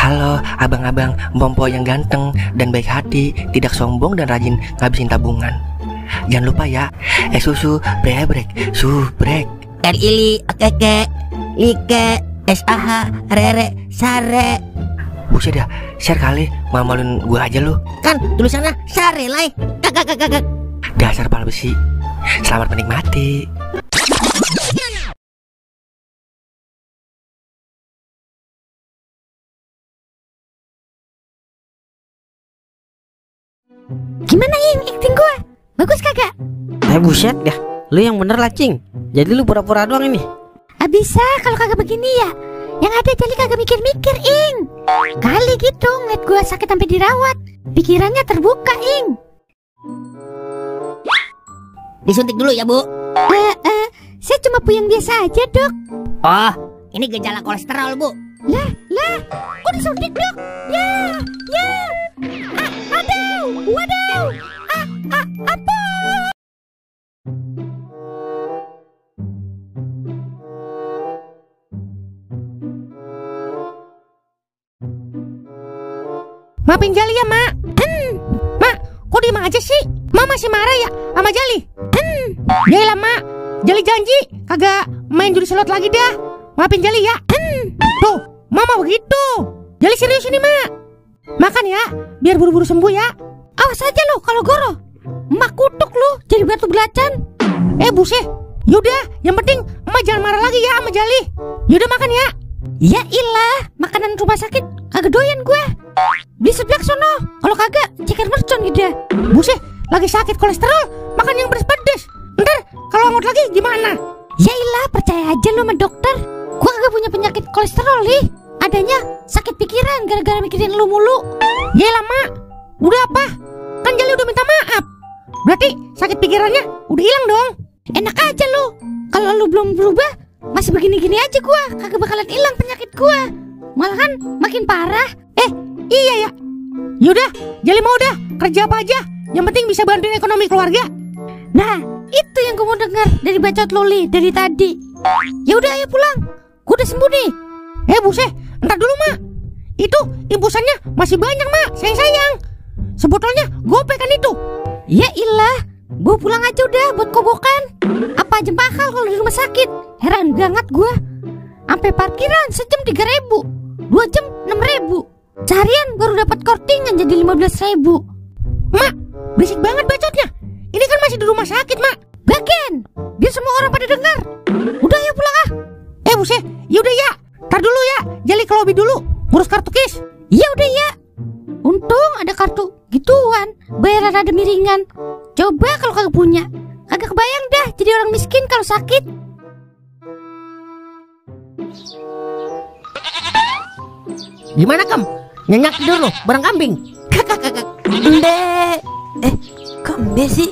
Halo abang-abang Bompo yang ganteng dan baik hati, tidak sombong dan rajin ngabisin tabungan. Jangan lupa ya, susu brebrek, subrek. Ili, keke, like, SAH, rere, sare. Buset dah, share kali, mamalin gua aja lu. Kan tulisannya sare lai. Kakak. Dasar pala besi. Selamat menikmati. Gimana Ing, acting gua? Bagus kagak? Buset dah, lu yang bener lah Cing. Jadi lu pura-pura doang ini. Bisa kalau kagak begini ya. Yang ada Jali kagak mikir-mikir Ing. Kali gitu ngeliat gua sakit sampai dirawat, pikirannya terbuka Ing. Disuntik dulu ya Bu. Saya cuma puyeng biasa aja dok. Oh, ini gejala kolesterol Bu. Lah, kok disuntik dok? Ya. Waduh, apa? Maafin Jali ya, Mak. Mak, kok diem aja sih? Mak masih marah ya sama Jali? Yaelah, Mak. Jali janji kagak main judi slot lagi dah. Maafin Jali ya. Tuh, Mama begitu. Jali serius ini, Mak. Makan ya, biar buru-buru sembuh ya. Awas aja lo kalau goro. Emak kutuk lu jadi batu belacan. Buset. Yaudah, yang penting Emak jangan marah lagi ya sama Jali. Yaudah makan ya. Ya ilah, makanan rumah sakit kagak doyan gue. Beli seblak sono. Kalau kagak, ceker mercon gitu. Buset, lagi sakit kolesterol, makan yang pedes-pedes. Ntar kalau ngot lagi gimana? Ya ilah, percaya aja lo sama dokter. Gue kagak punya penyakit kolesterol nih. Adanya sakit pikiran gara-gara mikirin lu mulu. Yaelah Mak, udah apa? Kan Jali udah minta maaf. Berarti sakit pikirannya udah hilang dong. Enak aja lu. Kalau lu belum berubah, masih begini-gini aja gua. Kagak bakalan hilang penyakit gua. Malahan makin parah. Iya ya. Yaudah, Jali mau dah kerja apa aja, yang penting bisa bantuin ekonomi keluarga. Nah, itu yang gua mau dengar dari bacot Loli dari tadi. Ya udah ayo pulang. Gua udah sembuh nih. Buset, entar dulu Mak. Itu impusannya masih banyak Mak, sayang. Sebotolnya gope kan itu. Ya ilah, gue pulang aja udah buat kobokan. Apa aja mahal kalau di rumah sakit. Heran banget gue. Sampai parkiran sejam 3.000, 2 jam 6.000. Seharian baru dapat kortingan jadi 15.000. Mak, berisik banget bacotnya. Ini kan masih di rumah sakit Mak. Bagian, biar semua orang pada dengar. Udah ya pulang ah. Buset, yaudah ya. Ntar dulu ya, Jali ke lobby dulu ngurus kartu kis. Iya udah ya. Untung ada kartu gituan, bayaran rada miringan. Coba kalau kagak punya, kagak kebayang dah jadi orang miskin kalau sakit. Gimana Kem? Nyenyak tidur lo, bareng kambing. Embe. Kok embe sih?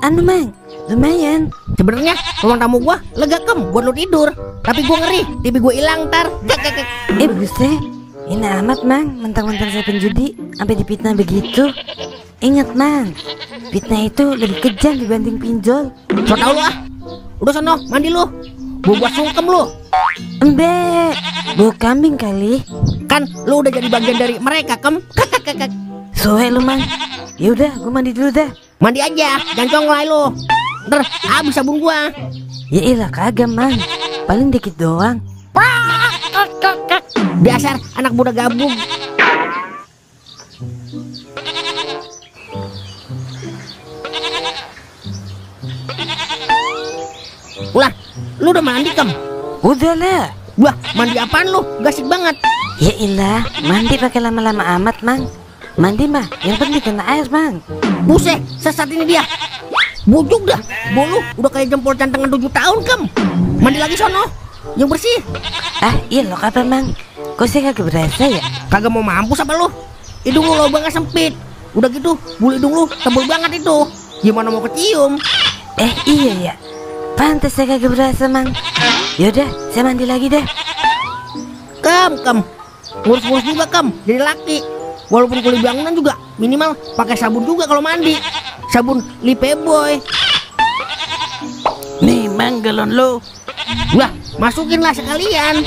Anu Mang, lumayan. Sebenarnya ruang tamu gua lega Kem buat lu tidur, tapi gua ngeri TV gua hilang ntar. Buset. Ini amat Mang, mentang-mentang saya penjudi sampai dipitnah begitu. Ingat Mang, fitnah itu lebih kejam dibanding pinjol. So tau lu ah. Udah sono, mandi lu. Gua buat sungkem lu. Embe, bau kambing kali. Kan lu udah jadi bagian dari mereka Kem. Soe lu Mang. Yaudah, gua mandi dulu dah. Mandi aja, jangan conglay lu. Ntar habis sabun gua. Ya ilah kagak Mang, paling dikit doang. Dasar anak muda gabung. Ulah, lu udah mandi Kem? Udah lah. Wah, mandi apaan lu? Gasik banget. Ya ilah, mandi pakai lama-lama amat Mang. Mandi mah, yang penting kena air Mang. Buset, sesat ini dia. Bujuk dah, bolu udah kayak jempol cantengan 7 tahun Kem. Mandi lagi sono, yang bersih. Iya lo kapan Mang? Kok saya kagak berasa ya? Kagak mau mampus apa lu? Hidung lu lubangnya sempit. Udah gitu, bulu hidung lu tebal banget itu. Gimana mau kecium? Iya ya. Pantes saya kagak berasa Mang. Yaudah, saya mandi lagi deh. Kem. Ngurus-ngurus juga Kem, jadi laki. Walaupun kulit bangunan juga minimal pakai sabun juga kalau mandi. Sabun Lipe Boy. Nih Mang galon lo. Wah, masukin lah sekalian.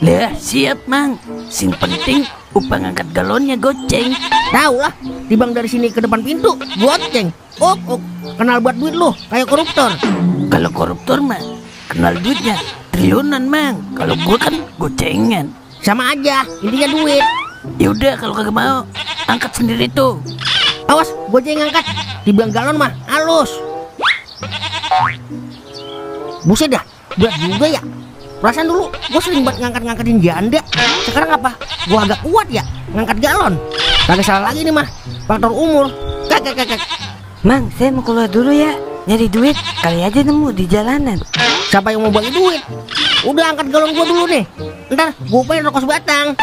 Lah, siap, Mang. Sing penting upah ngangkat galonnya goceng. Tahu lah, timbang dari sini ke depan pintu, goceng. Ok, kenal buat duit lu, kayak koruptor. Kalau koruptor mah kenal duitnya triliunan, Mang. Kalau gua kan gocengan. Sama aja, intinya duit. Ya udah, kalau kagak mau, angkat sendiri tuh. Awas, gue aja yang ngangkat. Dibilang galon mah halus. Buset dah, berat juga ya. Perasaan dulu gue sering banget ngangkatin janda. Sekarang apa? Gue agak kuat ya ngangkat galon. Kagak salah lagi nih mah, faktor umur. Kak. Mang, saya mau keluar dulu ya, nyari duit. Kali aja nemu di jalanan. Siapa yang mau bagi duit? Udah angkat galon gue dulu nih. Ntar gue upain rokok sebatang.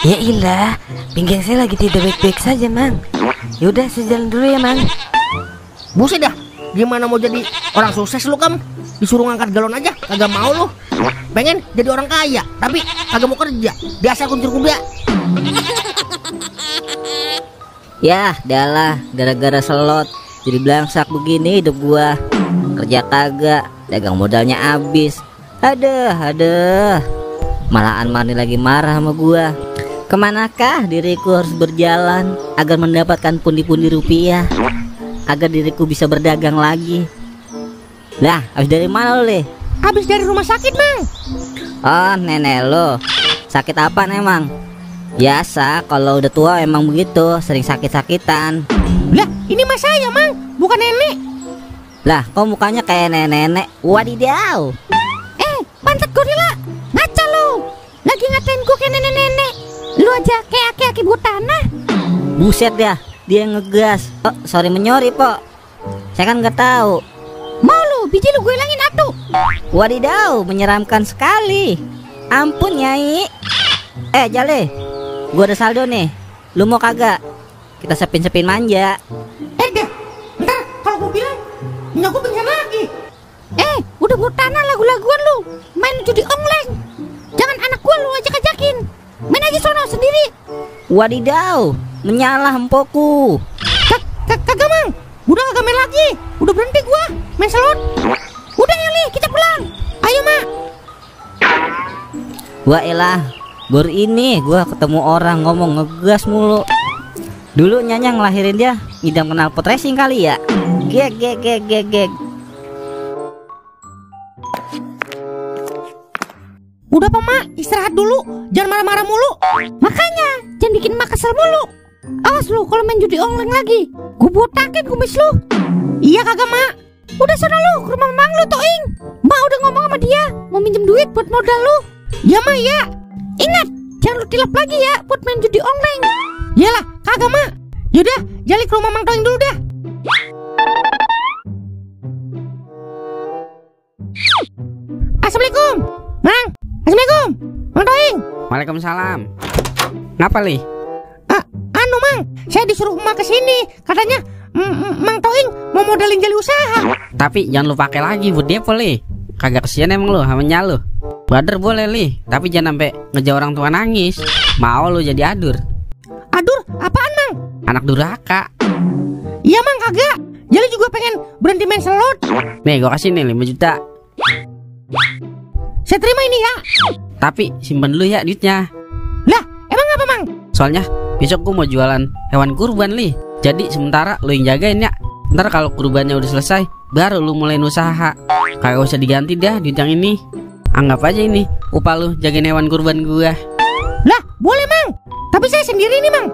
Ya ilah, pinggang saya lagi tidak baik-baik saja, Mang. Yaudah, saya jalan dulu ya, Mang. Buset dah, gimana mau jadi orang sukses lu, Kam? Disuruh ngangkat galon aja, kagak mau lu. Pengen jadi orang kaya, tapi kagak mau kerja. Dasar kuncir kuda. Yah, dalah, gara-gara selot jadi belangsak begini hidup gua. Kerja kagak, dagang modalnya habis. Aduh. Malahan Marni lagi marah sama gua. Kemanakah diriku harus berjalan agar mendapatkan pundi-pundi rupiah, agar diriku bisa berdagang lagi? Lah, habis dari mana lo, Le? Habis dari rumah sakit, Mang. Oh, nenek lo. Sakit apa emang? Biasa, kalau udah tua emang begitu, sering sakit-sakitan. Lah, ini mah saya, Mang, bukan nenek. Lah, kok mukanya kayak nenek-nenek? Wadidaw. Pantat gorila, ngaca lu. Lagi ngatain gue kayak nenek-nenek. Lu aja kayak aki-aki buat tanah. Buset dah, dia ngegas. Oh, sorry menyori, Po. Saya kan nggak tahu. Mau lu, biji lu gue hilangin atuh. Wadidaw, menyeramkan sekali. Ampun, Nyai. Jale, gua ada saldo nih. Lu mau kagak? Kita sepin-sepin manja. Ntar kalau gue bilang, nggak gue pingsan lagi. Udah buat tanah lagu-laguan lu. Main judi online. Jangan anak gue lu ajak-ajakin. Main aja sono sendiri. Wadidaw, menyalah empoku. Kagak, Mang. Udah kagak main lagi. Udah berhenti gua main slot. Udah ya, Li, kita pulang. Ayo, Mak. Wah elah, baru ini gua ketemu orang ngomong ngegas mulu. Dulu Nyanya ngelahirin dia ngidam knalpot racing kali ya. Geg. Udah, Pak, Mak, istirahat dulu. Jangan marah-marah mulu. Makanya, jangan bikin emak kesel mulu. Awas lu kalau main judi online lagi. Gue botakin kumis lu. Iya kagak, Mak. Udah sana lu ke rumah Mang lu, Toing. Mak udah ngomong sama dia mau minjem duit buat modal lu. Ya, Mak, ya. Ingat, jangan lu tilap lagi ya buat main judi online. Yalah, kagak, Mak. Yaudah, Jali ke rumah Mang Toing dulu dah. Assalamualaikum, Mang. Assalamualaikum, Mang Toing. Waalaikumsalam. Ngapa, Li? Mang, saya disuruh emak kesini. Katanya Mang Toing mau modalin Jali usaha. Tapi jangan lu pakai lagi buat depo, Li. Kagak kesian emang lu sama nyal lu. Brother boleh, Li, tapi jangan sampai ngejar orang tua nangis. Mau lu jadi adur. Adur? Apaan, Mang? Anak durhaka. Iya, Mang, kagak. Jali juga pengen berhenti main slot. Nih, gua kasih nih 5 juta. Saya terima ini ya. Tapi simpen dulu ya duitnya. Lah, emang apa, Mang? Soalnya besok gua mau jualan hewan kurban, Li. Jadi sementara lu yang jagain ya. Ntar kalau kurbannya udah selesai, baru lu mulai usaha. Kagak usah diganti dah duit yang ini. Anggap aja ini upah lu jagain hewan kurban gua. Lah, boleh, Mang. Tapi saya sendiri nih, Mang.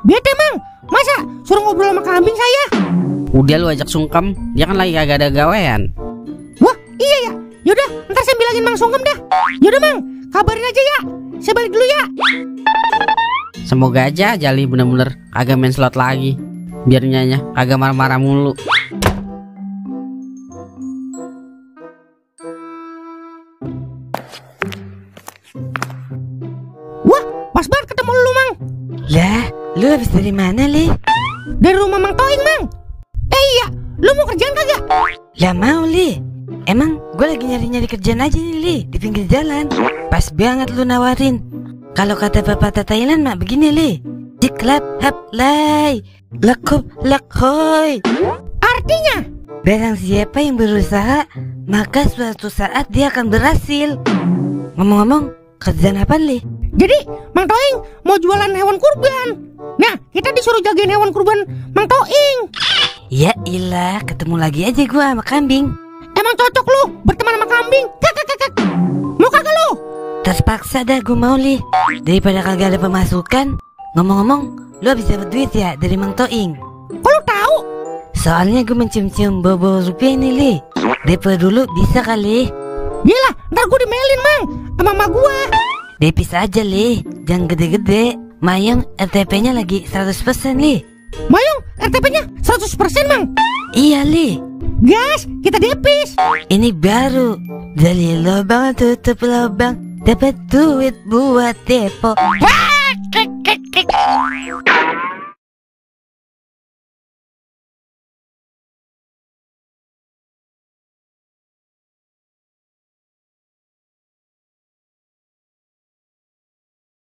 Bete, Mang. Masa suruh ngobrol sama kambing saya? Udah lu ajak sungkem, dia kan lagi kagak ada gawean. Wah, iya ya. Yaudah, ntar saya bilangin Mang Sungkem dah. Yaudah, Mang, kabarin aja ya. Saya balik dulu ya. Semoga aja Jali bener-bener kagak main slot lagi. Biar Nyanya kagak marah-marah mulu. Wah, pas banget ketemu lu, Mang. Lah, lu habis dari mana, Li? Dari rumah Mang Toing, Mang. Iya, lu mau kerjaan kagak? Lah mau, Li. Emang gue lagi nyari-nyari kerjaan aja nih, Li, di pinggir jalan. Pas banget lu nawarin. Kalau kata pepatah Thailand mah begini, Li. Jiklap hap lai, lakup lakoy. Artinya? Barang siapa yang berusaha, maka suatu saat dia akan berhasil. Ngomong-ngomong, Kerjaan apa, Li? Jadi Mang Toing mau jualan hewan kurban. Nah, kita disuruh jagain hewan kurban Mang Toing. Ya ilah, ketemu lagi aja gua sama kambing. Emang cocok lu berteman sama kambing? Kakak. Mau kagak lu? Terpaksa dah gua mau, Li. Daripada kagak ada pemasukan. Ngomong-ngomong, lu habis dapat duit ya dari Mang Toing? Kok lu tahu? Soalnya gue mencium-cium bau-bau rupiah nih, Li. DP dulu bisa kali. Gila, ntar gue dimelin, Mang, sama emak gua. Depis aja, Li. Jangan gede-gede. Mayong RTP-nya lagi 100%, Li. Mayung, RTP-nya 100%, Mang. Iya, Li. Gas, kita depis. Ini baru. Dari lubang tutup lubang. Dapat duit buat depo. Kek.